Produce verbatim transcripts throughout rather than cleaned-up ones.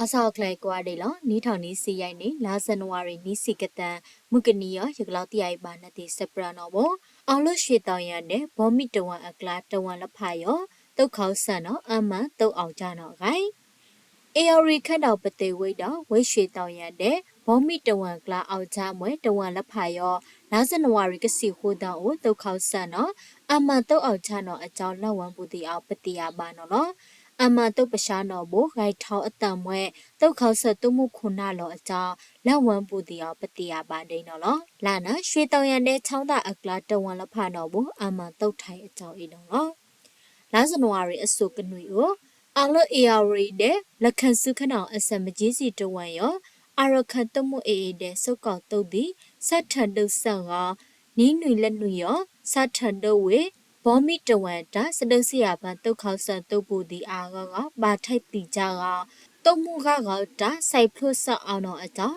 အဆၢအကလဲ ကိးဂၤဒဲးလီၤ. နံၣ်ထီၣ်နံၣ်ဆံယဲၢ်နံၣ် လါစၣ်နဝါရီ နံၣ်ဆံကတၢၢ် မုၢ်ကနံၤယီၤ ယကလီၤတံၢ်အီၤဘၣ်နသ့ၣ် စဲပြၢနီၣ်ဘိ အီၤလၢ ရွှေသောင်ရံၣ်ဒဲး ဗော်မီတဝၣ်အကျါ တဝၣ်လၢဖးယီၤ သုးခီၣ်စၢၣ်နီၣ် အမၣ်သုးအီၣ်ကၠၣ်နီၣ်အဂ့ၢ် ဧရာဝတီခီဒီး ပုသိမ်ဝေးဒီး ဝ့ၢ်ရွှေသောင်ရံၣ်ဒဲး ဗော်မီတဝၣ်အကျါ အီၣ်ကၠၣ်မွဲ တဝၣ်လၢဖးယီၤ လါစၣ်နဝါရီ ကဆံဃိးသီအိၣ် သုးခီၣ်စၢၣ်နီၣ် အမၣ်သုးအီၣ်ကၠၣ်နီၣ်အကၠီ လၢ်ဝဲပူၤသ့ၣ်အီၤ ပသ့ၣ်ယၤဘၣ်နီၣ်လီၤ. အမၣ်သုးပဆါနီၣ်ဘိ ဂဲၤထီၣ်အသၢၣ်မွဲ သုးခီၣ်စၢၣ်သုးမုၢ်ခိၣ်နၢ်လီၤအကၠီ လၢ်ဝဲပူၤသ့ၣ်အီၤ ပသ့ၣ်ယၤဘၣ်ဒ်နီၣ်လီၤ. လၢ်န့ၣ် ရွှေသောင်ရံၣ်ဒဲး ချောင်းသာအကျါ တဝၣ်လၢဖးနီၣ်ဘိ အမၣ်သုးထၢၣ်အကၠီ အံၤနီၣ်လီၤ. လါစၣ်နဝါရီ အစိၤကနွံအိၣ် အီၤလၢ ဧရာဝတီဒဲး ရခိုင်စစ်ခီဒီး အစၢၣ် မကျင်းစံ တဝၣ်ယီၤ အာရက္ခသုးမုၢ် AA ဒဲး သုးကီၣ်သုးသံ ဆၣ်ထၢၣ်ဒုးစၢၣ်ဂီၤ နံၤနွံလၢနွံယီၤ ဆၣ်ထၢၣ်ဒုးဝ့ၢ် ဗော်မီတဝၣ်အတၢ် စဒုးစ့ၢ်ယၤပၣ် သုးခီၣ်စၢၣ်သုးပူၤသ့ၣ်အါဂီၢ်ဂီၢ် ဘၣ်ထဲးသံၣ်ကၠၢ်ဂီၤ သုးမုၢ်ဂၢ်ဂီၤတၢ် စဲးဖျိစၢၣ်အီၣ်နီၣ်အကၠီ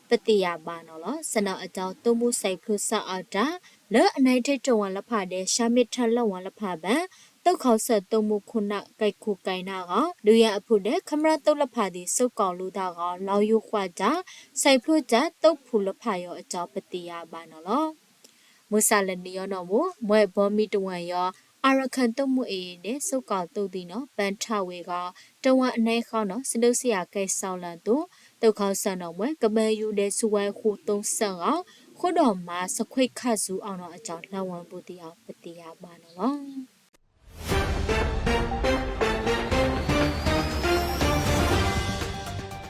ပသ့ၣ်ယၤဘၣ်နီၣ်လီၤ. ဆၢနီၣ်အကၠီ သုးမုၢ်စဲးဖျိစၢၣ်အီၣ်တၢ် လၢအနဲထဲတဝၣ်လၢဖးဒဲး ရှမ်းမ့ၢ်ထၢၣ် လၢ်ဝဲလၢဖးဘၣ် သုးခီၣ်စၢၣ်သုးမုၢ်ခိၣ်နၢ် ကဲခိၣ်ကဲနၢ်ဂီၤ ဒုးယၤအဖုၣ်ဒဲး ခီမရသုးလၢဖးသ့ၣ် သုးကီၣ်လူၤသးဂီၤ လီၤယိၤဃာ်တၢ် စဲးဖျိတၢ် သုးဖုၣ်လၢဖးယီၤအကၠီ ပသ့ၣ်ယၤဘၣ်နီၣ်လီၤ. မုၢ်ဆၣ်လၢနံၤယီၤနီၣ်ဘိ မွဲ ဗော်မီတဝၣ်ယီၤ အာရက္ခသုးမုၢ် AA ဒဲး သုးကီၣ်သုးသံနီၣ် ပၣ်ထၣ်ဝ့ၢ်ဂီၤ တဝၣ်အနဲဃီနီၣ် စဒုးစ့ၢ်ယၤကဲစီလၢ်သိး သုးခီၣ်စၢၣ်နီၣ်မွဲ ကဘဲယူၤဒဲး စူဝဲဃိသုးစၢၣ်ဂီၤ ဃိဒီးမၤ စခွ့ခၣ်စူအီၣ်နီၣ်အကၠီ လၢ်ဝဲပူၤသ့ၣ်အီၤ ပသ့ၣ်ယၤဘၣ်နီၣ်လီၤ.